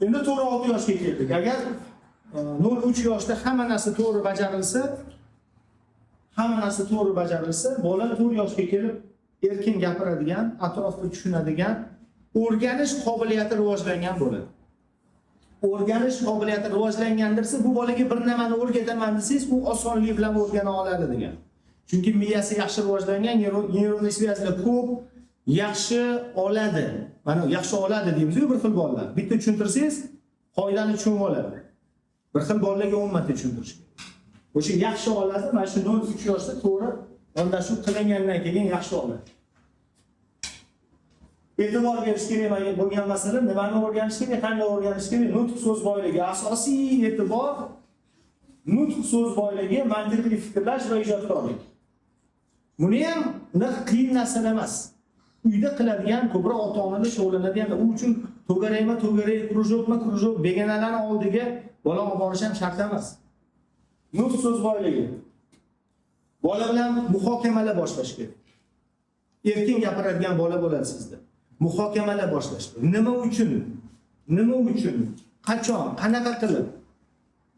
Endi 4-6 yoshga keldik. Agar 0-3 yoshda hamma narsa to'g'ri bajarilsa, hamma narsa to'g'ri bajarilsa, bola 4 yoshga kelib erkin gapiradigan, atrofni tushunadigan, o'rganish qobiliyati rivojlangan bo'ladi. O'rganish qobiliyati rivojlangan desa, bu bolaga bir nimani o'rgataman desangiz, u osonlik bilan o'rgana oladi degan. Chunki miyasi yaxshi rivojlangan, нейронный связь lar ko'p, yaxshi oladi. Mana yaxshi oladi deymiz-ku bir xil bolalar. Bitta tushuntirsangiz, qoidani tushunib oladi. Bir xil bolalarga 10 marta tushuntirish kerak. O'sha yaxshi oladi, mana shu 0-3 yoshda to'g'ri yondashuv qilingandan keyin yaxshi oladi. E'tibor berish kerak bo'lgan masala: nimani o'rganish kerak, qanday o'rganish kerak? Nutq so'z boyligi, asosiy e'tibor nutq so'z boyligi, mantiqiy fikrlash va ijodkorlik. Buni ham unaqa qiyin narsalar emas. Uyda qiladigan, ko'proq ota-onalar shug'ullanadigan, u uchun to'garakma to'garak, кружок ma кружок, begonalarni oldiga bola olib borish ham shart emas. Nutq so'z boyligi. Bola bilan muhokamalar boshlash kerak. Erkin gapiradigan bola bo'ladi sizda. Muhokamalar boshlash kerak. Nima uchun? Nima uchun? Qachon? Qanaqa qilib?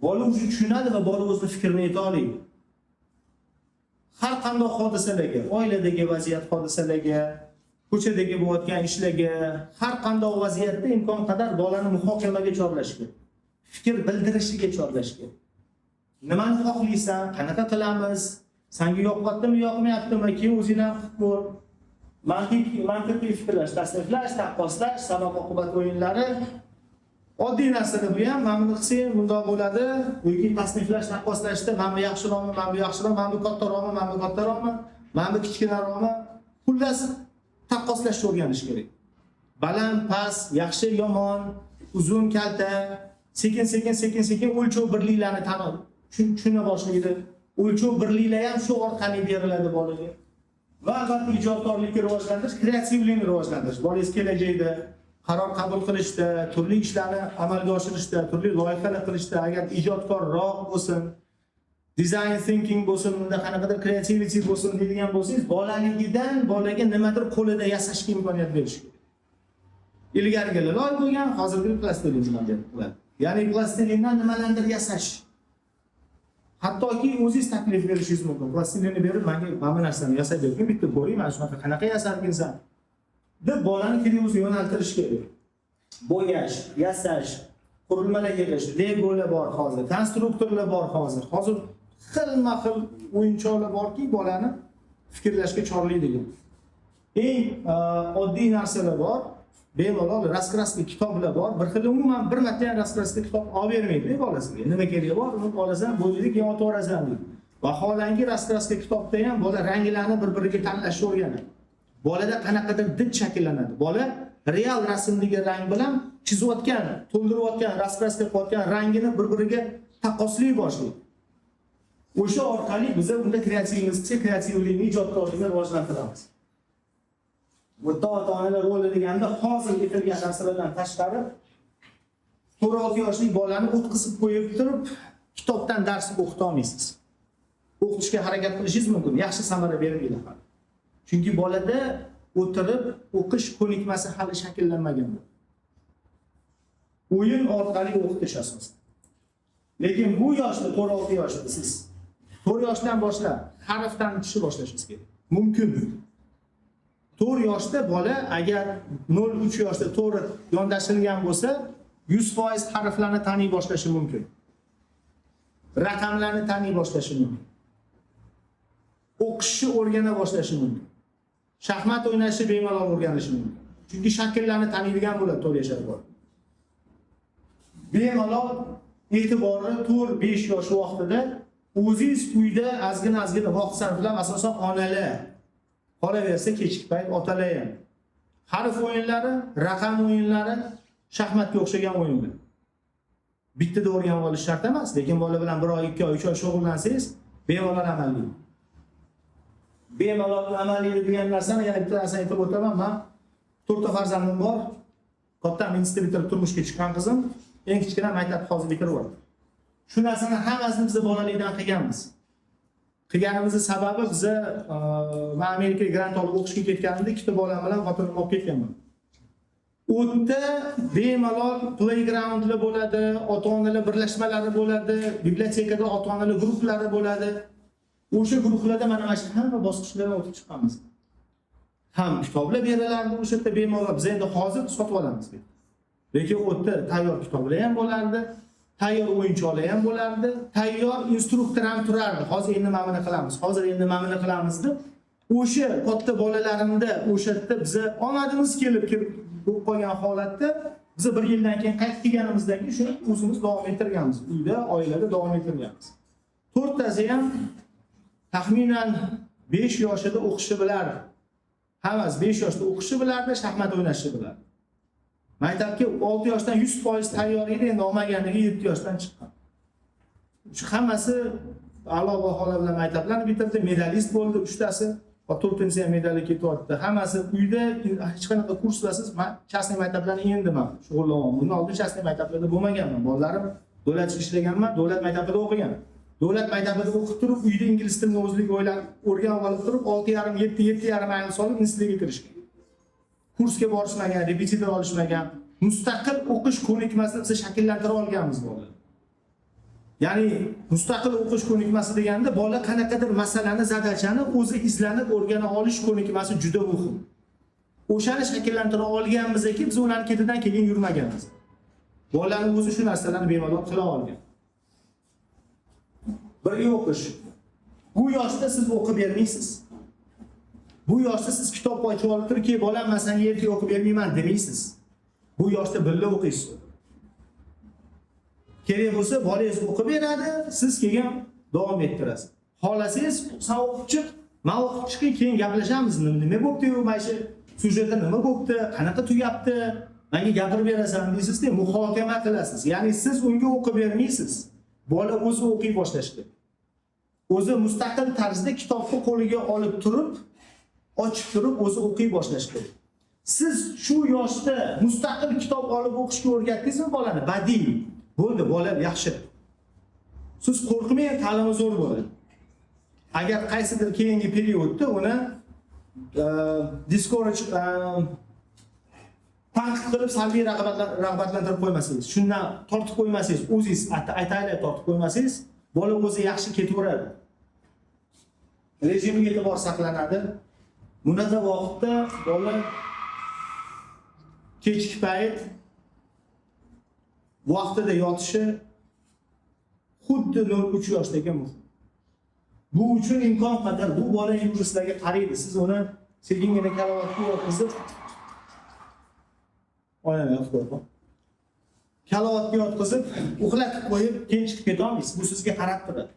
Bola o'zi tushunadi va bola o'zini fikrini ayta oladi. Har qanday hodisalarga, oiladagi vaziyat hodisalarga, ko'chadagi bo'layotgan ishlarga, har qanday vaziyatda imkon qadar bolani muhokamaga chorlash kerak. Fikr bildirishiga chorlash kerak. Nimani xohlaysan? Qanaqa qilamiz? Senga yoqyaptimi, yoqmayaptimi? Keyin o'zing ham qilib ko'r. Mantiqiy fikrlash, tasniflash, taqqoslash, sabab oqibat o'yinlari oddiy narsalar bu ham. Mana buni qilsang bundoq bo'ladi yoki tasniflash, taqqoslashda mana bu yaxshiroqmi, mana bu yaxshiroq, mana bu kattaroqmi, mana bu kattaroqmi, mana bu kichkinaroqmi, xullas, taqqoslashni o'rganish kerak. Baland, past, yaxshi, yomon, uzun, kalta, sekin sekin sekin sekin o'lchov birliklarni tushuna boshlaydi. O'lchov birliklar ham shu orqali beriladi bolaga. Va albatta ijodkorlikni rivojlantirish, kreativlikni rivojlantirish. Bolangiz kelajakda qaror qabul qilishda, turli ishlarni amalga oshirishda, turli loyihalar qilishda agar ijodkorroq bo'lsin, design thinking bo'lsin, unda qanaqadir creativity bo'lsin deydigan bo'lsangiz, bolaligidan bolaga nimadir qo'lida yasashga imkoniyat berish kerak. Ilgarigilar loy bo'lgan, hozirgi plastilin bilan berib qiladi. Ya'ni plastilindan nimalardir yasash. Hattoki o'zingiz taklif berishingiz mumkin. Plastilinni berib, menga mana bu narsani yasab bergin, bitta ko'ring, mana shunaqa qanaqa yasarkinsan deb bolani kerak bo'lsa yo'naltirish kerak. Bo'yash, yasash, qurilmalar yig'ish, Legolar bor hozir, konstruktorlar bor hozir. Hozir xilma xil o'yinchoqlar borki, bolani fikrlashga chorlaydigan. Eng oddiy narsalar bor. Bemalol раскраска kitoblar bor. Bir xil umuman bir marta ham раскраска kitob olib bermaydi bolasiga. Nima keragi bor? Uni olasan, bo'yaydi, keyin otib yuborasan deydi. Vaholanki раскраска kitobda ham bola ranglarni bir-biriga tanlashni o'rganadi. Bolada qanaqadir did shakllanadi. Bola real rasmdagi rang bilan chizayotgan, to'ldirayotgan, раскраска qilayotgan rangini bir-biriga taqqoslay boshlaydi. O'sha orqali biz unda kreativlikni, ijodkorlikni rivojlantiramiz. Bu yerda ota-onalar roli deganda hozir aytilgan narsalardan tashqari 4-6 yoshli bolani o'tqizib qo'yib turib kitobdan dars o'qita olmaysiz. O'qitishga harakat qilishingiz mumkin, yaxshi samara bermaydi hali. Chunki bolada o'tirib o'qish ko'nikmasi hali shakllanmagan. O'yin orqali o'qitish asosan. Lekin bu yoshda, 4-6 yoshda siz 4 yoshdan boshlab harf tanitishni boshlashingiz kerak. Mumkin. 4 yoshda bola agar 0-3 yoshda to'g'ri yondashilgan bo'lsa, 100% harflarni taniy boshlashi mumkin. Raqamlarni taniy boshlashi mumkin. O'qishni o'rgana boshlashi mumkin. Shaxmat o'ynashni bemalol o'rganishi mumkin. Chunki shakllarni taniydigan bo'ladi 4 yashar bola. Bemalol e'tiborni 4-5 yosh vaqtida o'zingiz uyda ozgina ozgina vaqt sarflab, asosan onalar, qolaversa kechki payt otalar ham, harf o'yinlari, raqam o'yinlari, shaxmatga o'xshagan o'yinlar. Bittada o'rganib olish shart emas, lekin bola bilan bir oy, 2 oy, 3 oy shug'ullansangiz, bemalol amaliydi. Bemalol amaliydi degan narsani yana bitta narsani aytib o'taman. Man to'rtta farzandim bor. Kattam institut bitirib turmushga chiqqan qizim, eng kichkina maktab hozir bitiryapti. Shu narsani hammasini biz bolalikdan qilganmiz. Qilganimizni sababi biza man Amerikaga grant olib o'qishga ketganimda ikkita bolam bilan xotinimni olib ketganman. U yerda bemalol playgroundlar bo'ladi, ota-onalar birlashmalari bo'ladi, bibliotekada ota-onalar guruhlari bo'ladi. O'sha guruhlarda mana shu hamma bosqichlardan o'tib chiqamiz. Ham kitoblar berilardi o'sha yerda bemalol. Biz endi hozir sotib olamiz. Lekin u yerda tayyor kitoblar ham bo'lardi, tayyor o'yinchoqlar ham bo'lardi, tayyor instruktor ham turardi. Hozir endi mana buni qilamiz, hozir endi mana buni qilamiz deb o'sha katta bolalarimda o'sha yerda biza omadimiz kelib bo'lib qolgan holatda biz bir yildan keyin qaytib kelganimizdan keyin shuni o'zimiz davom ettirganmiz. Uyda, oilada davom ettirganmiz. To'rttasi ham taxminan 5 yoshida o'qishi bilardi. Hammasi 5 yoshda o'qishi bilardi, shaxmat o'ynashni bilardi. Maktabga 6 yoshdan 100% tayyor edi, endi olmaganligi 7 yoshdan chiqqan. Shu hammasi a'lo baholar bilan maktablarni bitirdi, medalist bo'ldi 3tasi, va 4-inchisi ham medalga ketyapti. Hammasi uyda hech qanaqa kurslarsiz частный maktablarni endi men shug'ullanaman. Bundan oldin частный maktablarda bo'lmaganman. Bolalarim davlat ishlaganman, davlat maktabida o'qigan. Davlat maktabida o'qib turib, uyda ingliz tilini o'zligi o'ylab o'rganib olib turib, 6,5, 7, 7,5 ayni solib ingliz tiliga kirishgan. Kursga borishmagan, repetitor olishmagan, mustaqil o'qish ko'nikmasini biz shakllantira olganmiz bolalar. Ya'ni mustaqil o'qish ko'nikmasi deganda bola qanaqadir masalani, zadachani o'zi izlanib o'rgana olish ko'nikmasi juda muhim. O'shani shakllantira olganmizki, biz ularning ketidan keyin yurmaganmiz. Bolaning o'zi shu narsalarni bemalol qila olgan. Birga o'qish. Bu yoshda siz o'qib bermaysiz. Bu yoshda siz kitob ochib olib turib, "Ke, bolam, men senga erta o'qib bermayman" demaysiz. Bu yoshda birga o'qiysiz. Kerak bo'lsa bolangiz o'qib beradi, siz keyin davom ettirasiz. Xohlasangiz, sen o'qib chiq, men o'qib chiqay, keyin gaplashamiz. Nima bo'pti-yu, mana shu syujetda nima bo'pti, qanaqa tugabdi, menga gapirib berasan deysiz-da, muhokama qilasiz. Ya'ni siz unga o'qib bermaysiz. Bola o'zi o'qiy boshlashi kerak. O'zi mustaqil tarzda kitobni qo'liga olib turib, ochib turib o'zi o'qiy boshlashi kerak. Siz shu yoshda mustaqil kitob olib o'qishga o'rgatdingizmi bolani? Badiiy. Bo'ldi, bola yaxshi. Siz qo'rqmang, ta'limi zo'r bo'ladi. Agar qaysidir keyingi periodda uni discourage, tanqid qilib salbiy rag'batlantirib qo'ymasangiz, shundan tortib qo'ymasangiz, o'zingiz ataylab tortib qo'ymasangiz, bola o'zi yaxshi ketaveradi. Rejimiga e'tibor saqlanadi. Bunaqa vaqtda bola kechki payt vaqtida yotishi xuddi 0-3 yoshdagi muhim. Bu uchun imkon qadar bu bola yurislarga qaraydi. Siz uni sekingina karavotga yotqizib, oynaga yotib qo'yib, karavotga yotqizib, uxlatib qo'yib, keyin chiqib keta olmaysiz. Bu sizga qarab turadi.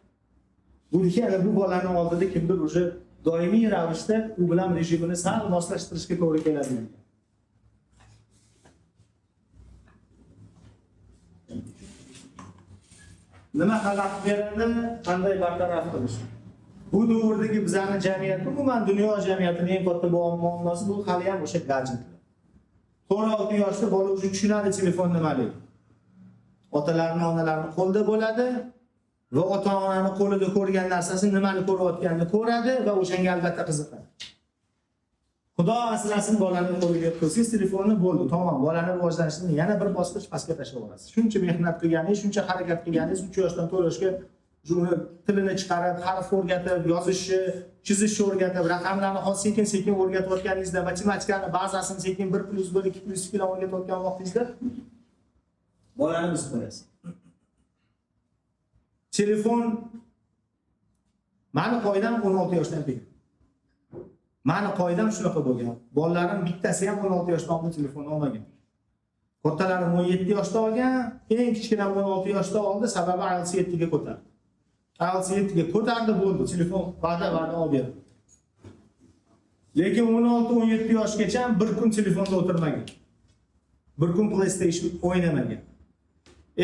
Bu degani bu bolaning oldida kimdir уже doimiy ravishda u bilan rejimini sal moslashtirishga to'g'ri keladi. Nima xalaqit beradi, qanday bartaraf qilish? Bu davrdagi bizning jamiyat, umuman dunyo jamiyatining eng katta muammosi bu hali ham o'sha gadjetlar. 4-6 yoshda bola o'zi tushunadi telefon nimaligini. Otalarning, onalarning qo'lida bo'ladi va ota-onaning qo'lida ko'rgan narsasini, nimani ko'rayotganini ko'radi va o'shanga albatta qiziqadi. Xudo asrasin bolaning qo'liga qo'ysangiz telefonni, bo'ldi, tamom, bolani rivojlanishini yana bir bosqich pastga tashlab yuborasiz. Shuncha mehnat qilganingiz, shuncha harakat qilganingiz 3 yoshdan 4 yoshga uni tilini chiqarib, harf o'rgatib, yozishni, chizishni o'rgatib, raqamlarni hozir sekin-sekin o'rgatayotganingizda, matematikani bazasini sekin 1 + 1, 2 + 2 bilan o'rgatayotgan vaqtingizda bolani buzib qo'yasiz. Telefon mani qoidam 16 yoshdan keyin. Mani qoidam shunaqa bo'lgan. Bolalarim bittasi ham 16 yoshdan oldin telefon olmagan. Kattalarim 17 yoshda olgan, eng kichkinam 16 yoshda oldi, sababi IELTS 7 ga ko'tardi. IELTS 7 ga ko'tardi, bo'ldi, telefon va'da olib berdi. Lekin 16-17 yoshgacha bir kun telefonda o'tirmagan. Bir kun PlayStation o'ynamagan.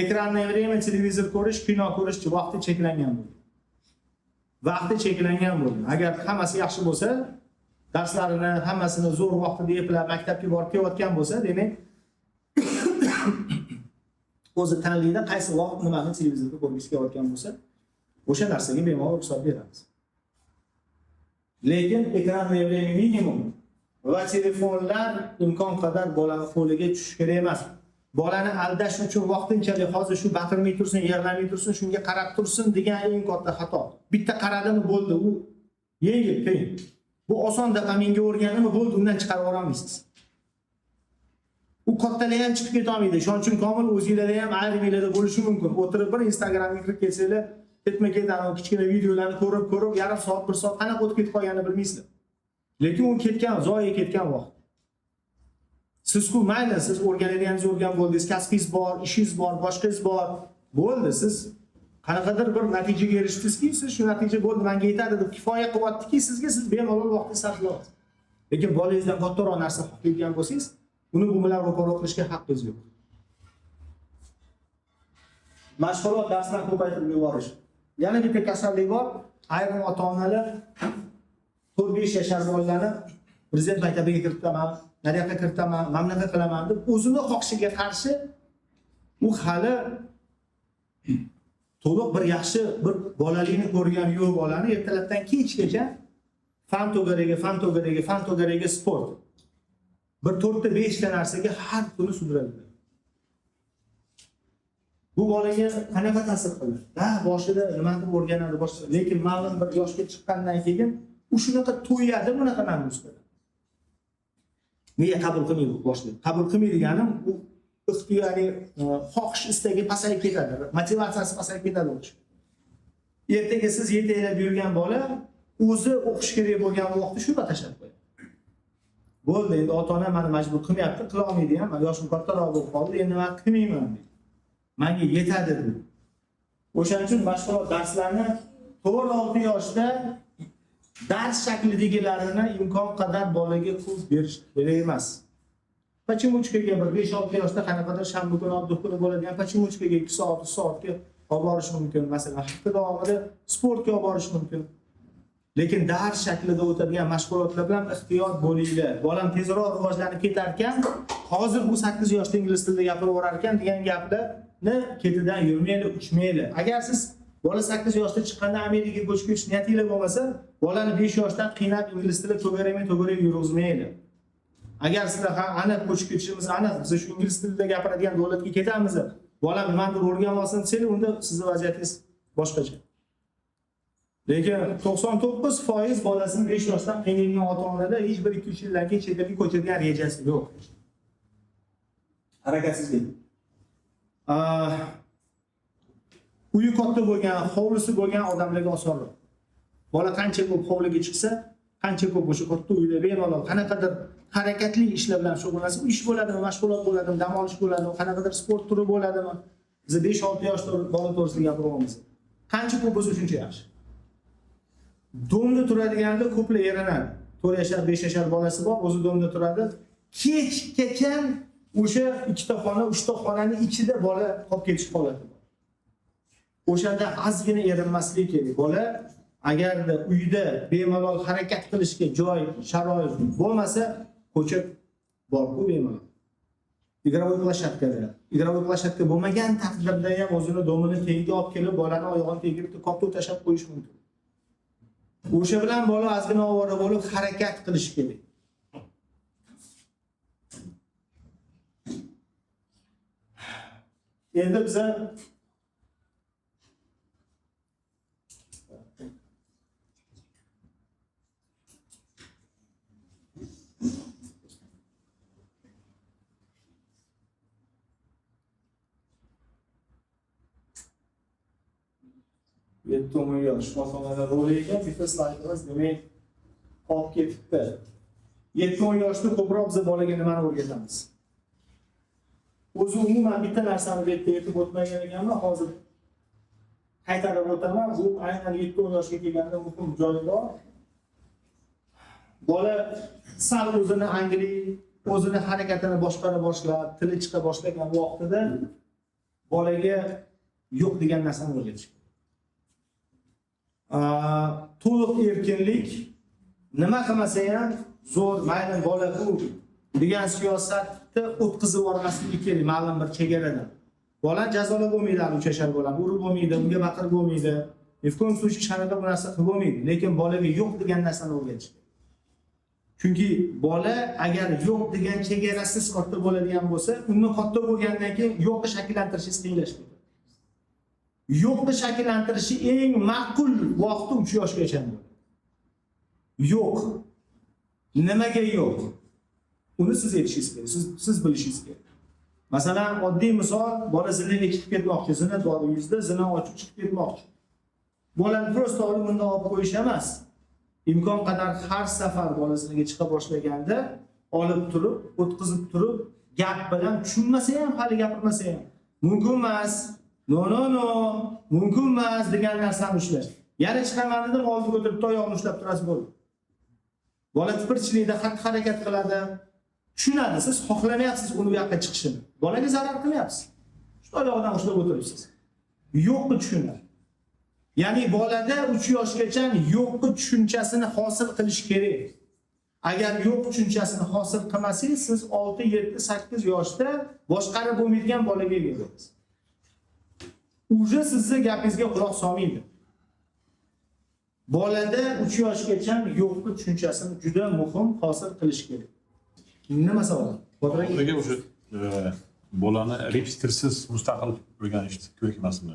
Ekranni время, televizor ko'rish, kino ko'rish vaqti cheklangan bo'lgan. Vaqti cheklangan bo'lgan. Agar hammasi yaxshi bo'lsa, darslarini hammasini zo'r vaqtida eplab maktabga borib kelayotgan bo'lsa, demak o'zi tanlaydi qaysi vaqt nimani televizorda ko'rgisi kelayotgan bo'lsa, o'sha narsaga bemalol ruxsat beramiz. Lekin ekranni время minimum Va telefonlar imkon qadar bolani qo'liga tushishi kerak emas. Bolani aldash uchun vaqtinchalik hozir shu baqirmay tursin, yig'lamay tursin, shunga qarab tursin degan eng katta xato. Bitta qaradimi bo'ldi, u yengil, qiyin. Bu oson dopaminga o'rganimi bo'ldi, undan chiqarib yuborolmaysiz. U kattalar ham chiqib keta olmaydi. Ishonchim komil, o'zingizlarda ham ayriminglarda bo'lishi mumkin. O'tirib bir Instagramga kirib ketsanglar, ketma-ket ana kichkina videolarni ko'rib-ko'rib yarim soat, bir soat qanaqa o'tib ketib qolganini bilmaysizlar. Lekin u ketgan, zoyi ketgan vaqt. Siz-ku mayli, siz o'rganadiganingizni o'rgan bo'ldingiz, kasbingiz bor, ishingiz bor, boshqangiz bor. Bo'ldi, siz qanaqadir bir natijaga erishdingizki, siz shu natija bo'ldi, menga yetadi deb kifoya qilyaptiki, sizga siz bemalol vaqtingizni sarflayapsiz. Lekin bolangizdan kattaroq narsa xohlaydigan bo'lsangiz, uni bu bilan ro'paro qilishga haqqingiz yo'q. Mashg'ulot darsdan ko'paytirib yuborish. Yana bitta kasallik bor. Ayrim ota-onalar 4-5 yashar bolalarni prezident maktabiga kiritaman, nariyoqqa kiritaman, mana bunaqa qilaman deb o'zini xohishiga qarshi u hali to'liq bir yaxshi bir bolalikni ko'rgan yo'q bolani ertalabdan kechgacha fan to'garagi, fan to'garagi, fan to'garagi sport. Bir 4ta 5 ta narsaga har kuni sudradi. Bu bolaga qanaqa ta'sir qiladi? Da boshida nimadir o'rganadi, boshida, lekin ma'lum bir yoshga chiqqandan keyin u shunaqa to'yadi, bunaqa ma'nusida. Miya qabul qilmaydi boshida. Qabul qilmaydiganim u ixtiyoriy xohish istagi pasayib ketadi, motivatsiyasi pasayib ketadi o'qish. Ertaga siz yetaklab yurgan bola o'zi o'qish kerak bo'lgan vaqtni shu tashlab qo'yadi. Bo'ldi, endi ota-ona meni majbur qilmayapti, qila olmaydi ham, men yoshim kattaroq bo'lib qoldi, endi men qilmayman deydi. Menga yetadi deydi. O'shaning uchun mashg'ulot darslarni 4-6 yoshda dars shaklidagilarini imkon qadar bolaga ko'p berish kerak emas. Pachimuchkaga bir 5-6 yoshda qanaqadir shanba kuni, oddiy kuni bo'ladigan pachimuchkaga 2 soat, 3 soatga olib borish mumkin. Masalan, hafta davomida sportga olib borish mumkin. Lekin dars shaklida o'tadigan mashg'ulotlar bilan ehtiyot bo'linglar. Bolam tezroq rivojlanib ketar ekan, hozir bu 8 yoshda ingliz tilida gapirib yuborar ekan degan gaplarni ketidan yurmaylik, uchmaylik. Agar siz bola 8 yoshda chiqqanda Amerikaga ko'chib ketish niyatinglar bo'lmasa, bolani 5 yoshdan qiynab ingliz tili to'garakma-to'garak yurg'izmaylik. Agar sizlar ha aniq ko'chib ketishimiz aniq, biz shu ingliz tilida gapiradigan davlatga ketamiz, bolam nimadir o'rganib olsin desangiz, unda sizning vaziyatingiz boshqacha. Lekin 99% bolasini 5 yoshdan qiynaydigan ota-onalar hech bir 2-3 yildan keyin chet elga ko'chadigan rejasi yo'q. Harakatsizlik. Uyi katta bo'lgan, hovlisi bo'lgan odamlarga osonroq. Bola qancha ko'p hovliga chiqsa, qancha ko'p o'sha katta uyda bemalol qanaqadir harakatli ishlar bilan shug'ullansa, ish bo'ladimi, mashg'ulot bo'ladimi, dam olish bo'ladimi, qanaqadir sport turi bo'ladimi? Biz 5-6 yoshda bola to'g'risida gapiryapmiz. Qancha ko'p bo'lsa shuncha yaxshi. Domda turadiganlar ko'plar erinadi. 4 yashar, 5 yashar bolasi bor, o'zi domda turadi. Kechgacha o'sha 2 ta xona, 3 ta xonaning ichida bola qolib ketish holati bor. O'shanda ozgina erinmaslik kerak. Bola agarda uyda bemalol harakat qilishga joy, sharoit bo'lmasa, ko'cha bor-ku bemalol. Игровой площадкада, игровой площадка bo'lmagan taqdirda ham o'zini domini tagiga olib kelib, bolani oyog'ini tagiga bitta koptok tashlab qo'yish mumkin. O'sha bilan bola ozgina ovora bo'lib harakat qilish kerak. Endi biza yetti yosh ota-onalar roli ekan, bitta slaydimiz demak qolib ketibdi. 7-10 yoshda ko'proq biz bolaga nimani o'rgatamiz? O'zi umuman bitta narsani bu yerda aytib o'tmagan ekanman, hozir qaytarib o'taman. Bu aynan 7-10 yoshga kelganda muhim joyi bor. Bola sal o'zini angli, o'zini harakatini boshqara boshlab, tili chiqa boshlagan vaqtida bolaga yo'q degan narsani o'rgatish. To'liq erkinlik, nima qilmasa ham zo'r, mayli bola u degan siyosatni o'tkazib yubormaslik kerak ma'lum bir chegarada. Bolani jazolab bo'lmaydi, 3 yashar bolani urib bo'lmaydi, unga baqirib bo'lmaydi. Ni в коем случае qanaqa bu narsa qilib bo'lmaydi, lekin bolaga yo'q degan narsani o'rgatish kerak. Chunki bola agar yo'q degan chegarasiz katta bo'ladigan bo'lsa, uni katta bo'lgandan keyin yo'qni shakllantirishingiz qiyinlashib ketadi. Yo'qni shakllantirishi eng ma'qul vaqti 3 yoshgacha bo'ladi. Yo'q. Nimaga yo'q? Uni siz aytishingiz kerak, siz bilishingiz kerak. Masalan, oddiy misol, bola zinaga chiqib ketmoqchi, zina bor uyingizda, zina ochib chiqib ketmoqchi. Bolani просто olib bundan olib qo'yish emas. Imkon qadar har safar bola zinaga chiqa boshlaganda olib turib, o'tkazib turib, gap bilan tushunmasa ham, hali gapirmasa ham, mumkin emas, no no no, mumkin emas degan narsani ushlash. Yana chiqaman dedim, oldiga o'tirib toyog'ini ushlab turasiz, bo'ldi. Bola tipirchilikda xatti-harakat qiladi. Tushunadi, siz xohlamayapsiz uni u yoqqa chiqishini. Bolaga zarar qilmayapsiz. Shu oyog'idan ushlab o'tiribsiz. Yo'qni tushunadi. Ya'ni bolada 3 yoshgacha yo'qni tushunchasini hosil qilish kerak. Agar yo'q tushunchasini hosil qilmasangiz, siz 6, 7, 8 yoshda boshqarib bo'lmaydigan bolaga ega bo'lasiz. Уже sizni gapingizga quloq solmaydi. Bolada 3 yoshgacha yo'qni tushunchasini juda muhim hosil qilish kerak. Nima savol? Botir aka? Nega o'sha bolani repetitorsiz mustaqil o'rganish ko'nikmasini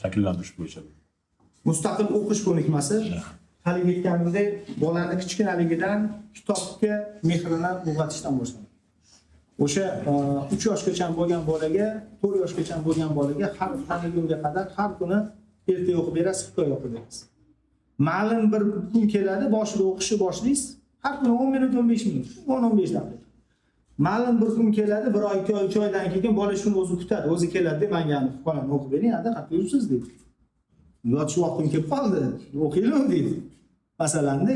shakllantirish bo'yicha? Mustaqil o'qish ko'nikmasi, haligi aytganimizdek, bolani kichkinaligidan kitobga mehrini uyg'otishdan boshlanadi. O'sha 3 yoshgacha bo'lgan bolaga, 4 yoshgacha bo'lgan bolaga har tanigunga qadar har kuni erta o'qib berasiz, hikoya o'qib berasiz. Ma'lum bir kun keladi, boshida o'qishni boshlaysiz, har kuni 10 minut, 15 minut, 10-15 daqiqa. Ma'lum bir kun keladi, bir oy, 2 oy, 3 oydan keyin bola shuni o'zi kutadi, o'zi keladi, menga hikoyani o'qib bering, ada qayerda yuribsiz deydi. Yotish vaqtim kelib qoldi, o'qiylik deydi. Masalanda,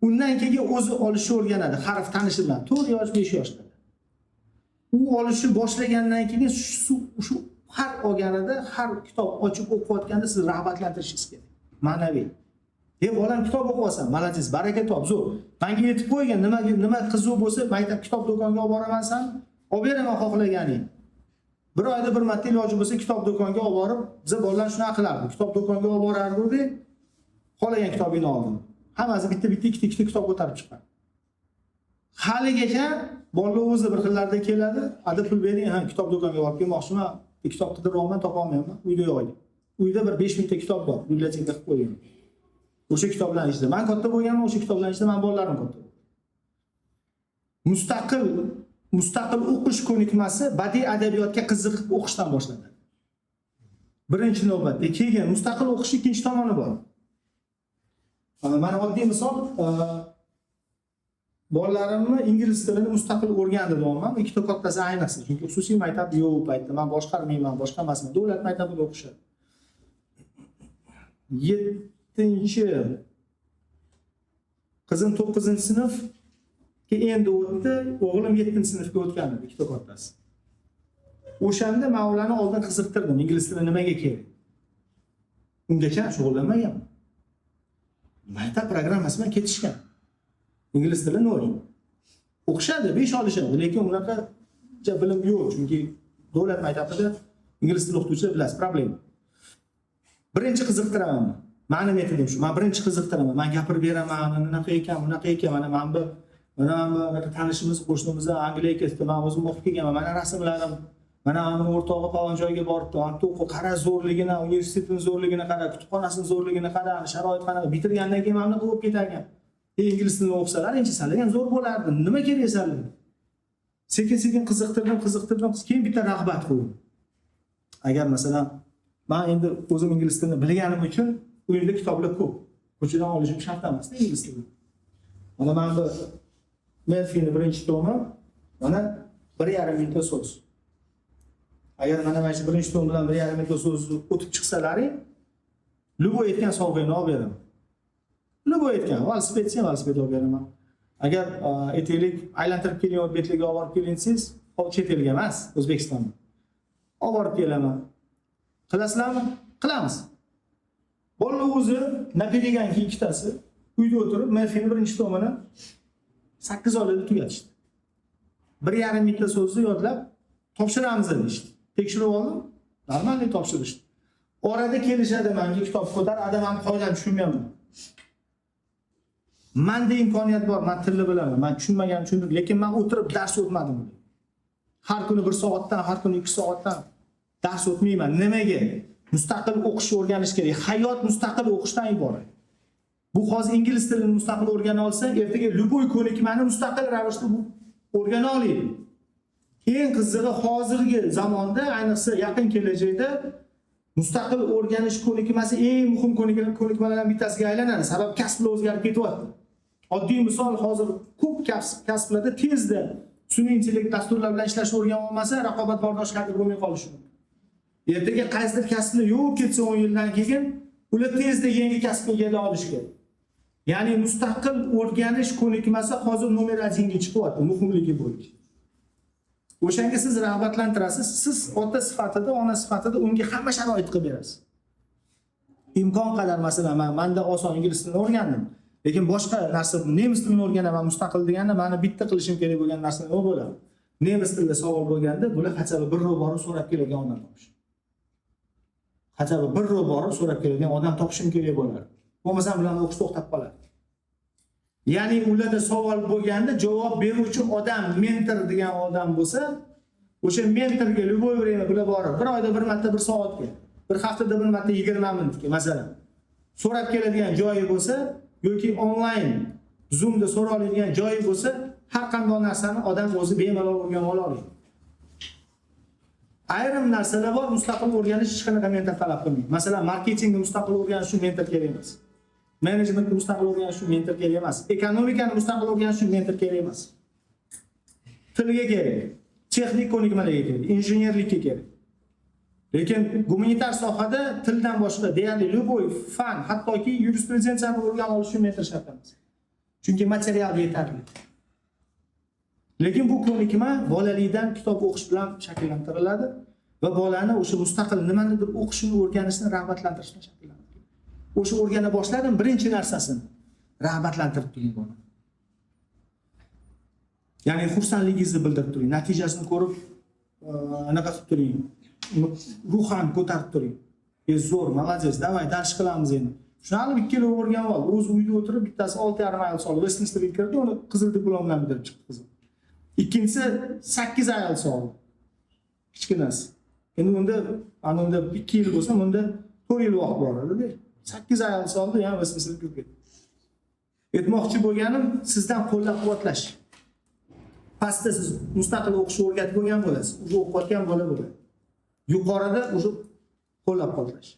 undan keyin o'zi olishni o'rganadi, harf tanishi bilan 4 yosh, 5 yoshda. U olishni boshlagandan keyin shu har olganida, har kitob ochib o'qiyotganda siz rag'batlantirishingiz kerak. Ma'naviy. Ey bolam, kitob o'qiyapsan, молодец, baraka top, zo'r. Menga yetib qo'ygan, nima qiziq bo'lsa, maktab kitob do'koniga olib boraman san, olib beraman xohlaganing. Bir oyda bir marta iloji bo'lsa kitob do'koniga olib borib, biza bolalar shunaqa qilardi. Kitob do'koniga olib borardik, xohlagan kitobingni oldim. Hammasi bitta-bitta, ikkita-ikkita kitob ko'tarib chiqadi. Haligacha bolalar o'zi bir xillarda keladi, "Ada pul bering, ha, kitob do'koniga borib kelmoqchiman, kitob qidiryapman, topa olmayapman, uyda yo'q edi." Uyda bir 5 mingta kitob bor, bibliotekada qilib qo'ygan. O'sha kitoblarning ichida men katta bo'lganman, o'sha kitoblarning ichida men bolalarim katta bo'ldi. Mustaqil o'qish ko'nikmasi badiiy adabiyotga qiziqib o'qishdan boshlanadi. Birinchi navbatda, keyin mustaqil o'qish ikkinchi tomoni bor. Mana oddiy misol, bolalarimni ingliz tilini mustaqil o'rgandi deyapman. Ikkita kattasi ayniqsa, chunki xususiy maktab yo'q u paytda. Men boshqarmayman, boshqa emasman. Davlat maktabida o'qishadi. 7-chi qizim 9-sinfga endi o'tdi, o'g'lim 7-sinfga o'tgan edi, ikkita kattasi. O'shanda men ularni oldin qiziqtirdim, ingliz tili nimaga kerak? Ungacha shug'ullanmaganman. Maktab programmasi bilan ketishgan. Ingliz tili 0. O'qishadi, 5 olishadi, lekin unaqa bilim yo'q, chunki davlat maktabida ingliz tili o'qituvchilar bilasiz, problema. Birinchi qiziqtiraman. Mani metodim shu. Men birinchi qiziqtiraman. Men gapirib beraman, unaqa ekan, bunaqa ekan, mana men bu mana men bu tanishimiz, qo'shnimiz Angliyaga ketdi, men o'zim o'qib kelganman, mana rasmlarim, mana meni o'rtog'i falon joyga boribdi, mana to'qi qara zo'rligini, universitetning zo'rligini qara, kutubxonasining zo'rligini qara, sharoit qanaqa, bitirgandan keyin mana bunaqa bo'lib ketar ekan. Ingliz tilini o'qisalar, endi sizlarga ham zo'r bo'lardi. Nima kerak sizlarga? Sekin-sekin qiziqtirdim, qiziqtirdim, keyin bitta rag'bat qo'ydim. Agar masalan, men endi o'zim ingliz tilini bilganim uchun uyimda kitoblar ko'p. Ko'chadan olishim shart emas ingliz tilini. Mana men bu Merfi'ning birinchi tomi, mana 1,5 mingta so'z. Agar mana shu birinchi tom bilan 1,5 mingta so'zni o'tib chiqsalaring, любой aytgan sovg'angni olib beraman. Любой aytgan, velosiped sen velosiped olib beraman. Agar aytaylik, aylantirib keling, betliga olib borib keling desangiz, chet elga emas, O'zbekistonga. Olib borib kelaman. Qilasizlarmi? Qilamiz. Bolalar o'zi napedeganki ikkitasi uyda o'tirib Merfi'ning birinchi tomini 8 oyda tugatishdi. 1,5 mingta so'zni yodlab topshiramiz deyishdi. Tekshirib oldim, normalniy topshirishdi. Orada kelishadi menga kitob ko'tar, adam ham qoidani tushunmayapman. Manda imkoniyat bor, man tilni bilaman, man tushunmagan tushundim, lekin man o'tirib dars o'tmadim. Har kuni 1 soatdan, har kuni 2 soatdan dars o'tmayman. Nimaga? Mustaqil o'qishni o'rganish kerak. Hayot mustaqil o'qishdan iborat. Bu hozir ingliz tilini mustaqil o'rgana olsa, ertaga любой ko'nikmani mustaqil ravishda bu o'rgana oladi. Eng qizig'i, hozirgi zamonda, ayniqsa yaqin kelajakda mustaqil o'rganish ko'nikmasi eng muhim ko'nikmalardan bittasiga aylanadi. Sabab kasblar o'zgarib ketyapti. Oddiy misol, hozir ko'p kasblarda tezda sun'iy intellekt dasturlar bilan ishlashni o'rganib olmasa, raqobatbardoshlarga bo'lmay qolishi mumkin. Ertaga qaysidir kasbni yo'q ketsa 10 yildan keyin, ular tezda yangi kasbga egallay olishi kerak. Ya'ni mustaqil o'rganish ko'nikmasi hozir номер 1 ga chiqyapti muhimligi bo'yicha. O'shanga siz rag'batlantirasiz, siz ota sifatida, ona sifatida unga hamma sharoit qilib berasiz. Imkon qadar, masalan, man manda oson ingliz tilini o'rgandim. Lekin boshqa narsa, nemis tilini o'rganaman mustaqil deganda, mani bitta qilishim kerak bo'lgan narsa nima bo'ladi? Nemis tilida savol bo'lganda, bular хотя бы bir borib so'rab keladigan odam topish. Хотя бы bir borib so'rab keladigan odam topishim kerak bo'ladi. Bo'lmasam ularni o'qish to'xtab qoladi. Ya'ni ularda savol bo'lganda javob beruvchi odam, mentor degan odam bo'lsa, o'sha mentorga любой время bular borib, bir oyda bir marta bir soatga, bir haftada bir marta 20 minutga, masalan, so'rab keladigan joyi bo'lsa yoki onlayn Zoomda so'ra oladigan joyi bo'lsa, har qanday narsani odam o'zi bemalol o'rganib ola oladi. Ayrim narsalar bor, mustaqil o'rganish hech qanaqa mentor talab qilmaydi. Masalan, marketingni mustaqil o'rganish uchun mentor kerak emas. Menejmentni mustaqil o'rganish uchun mentor kerak emas. Ekonomikani mustaqil o'rganish uchun mentor kerak emas. Tilga kerak, texnik ko'nikmalarga kerak, injenerlikka kerak. Lekin gumanitar sohada tildan boshqa deyarli любой fan, hattoki yurisprudensiyani o'rganib olish uchun mentor shart emas. Chunki material yetarli. Lekin bu ko'nikma bolalikdan kitob o'qish bilan shakllantiriladi va bolani o'sha mustaqil nimanidir o'qishini, o'rganishini rag'batlantirish bilan shakllantiriladi. O'sha o'rgana boshladim, birinchi narsasini rag'batlantirib turing bolani. Ya'ni xursandligingizni bildirib turing, natijasini ko'rib, anaqa qilib turing, uni ruhan ko'tarib turing. "E, zo'r, молодец, давай, dars qilamiz endi." Shuni 2 yil o'rganib oldi. O'zi uyda o'tirib, bittasi 6,5 IELTS oldi. Westminsterga kirdi, uni qizil diplom bilan bitirib chiqdi qizim. Ikkinchisi 8 IELTS oldi. Kichkinasi. Endi unda, ana unda 2 yil bo'lsa, bunda 4 yil vaqt bor edi. 8 IELTS oldi, yana Westminsterga kirib ketdi. Aytmoqchi bo'lganim, sizdan qo'llab-quvvatlash. Pastda siz mustaqil o'qishni o'rgatib bo'lgan bo'lasiz. Уже o'qiyotgan bola bo'ladi. Yuqorida уже qo'llab-quvvatlash.